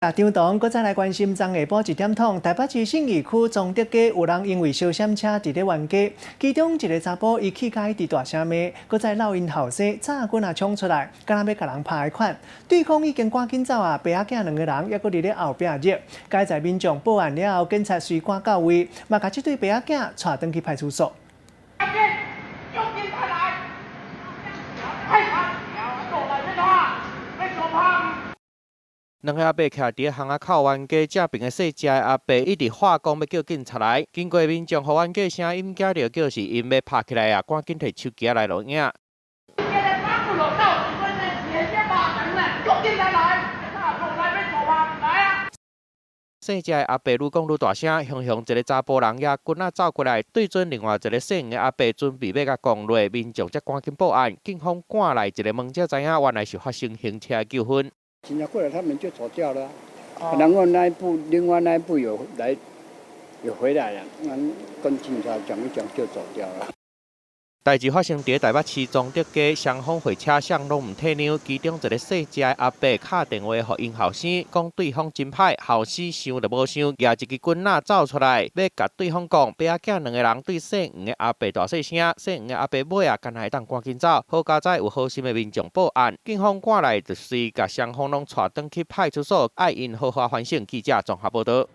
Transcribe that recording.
啊，張董，閣再來關心昨下晡一點通，台北市信義區崇德街有人因為相閃車佇咧冤家，其中一個查埔伊氣甲一直大聲罵，閣再鬧𪜶後生早棍仔衝出來，敢若欲共人拍彼款。對方已經趕緊走啊，爸仔囝兩個人猶閣佇咧後壁熱。佳哉民眾報案了後，警察隨趕到位，嘛共這對爸仔囝帶轉去派出所。叫警察來，快過來欲怎？欲相拍？兩个阿伯徛佇巷仔口冤家，正爿的細隻的阿伯一直喊講欲叫警察來。經過民眾予冤家聲音驚著，叫是𪜶欲拍起來啊，趕緊提手機仔來錄影。叫警察來，來欲相拍，來啊！細隻的阿伯愈講愈大聲，雄雄一个查埔人也棍仔走過來，對準另外一个細的阿伯準備欲共摃落，民眾才趕緊報案，警方趕來一個問才知影，原來是發生行車糾紛。警察過來，他們就走掉了。然後那一部，另外那一部有來，有回來了，跟警察講一講就走掉了。代誌發生佇台北市崇德街，雙方貨車雙攏毋退讓，其中一个細隻的阿伯敲電話予𪜶後生，講對方真歹，後生想都無想，舉一支棍仔走出來，欲共對方講，爸仔囝兩个人對姓黃的阿伯大細聲，姓黃的阿伯尾仔敢若會當趕緊走，好佳哉有好心的民眾報案，警方趕來就隨共雙方攏帶轉去派出所，愛𪜶好好反省。記者綜合報導。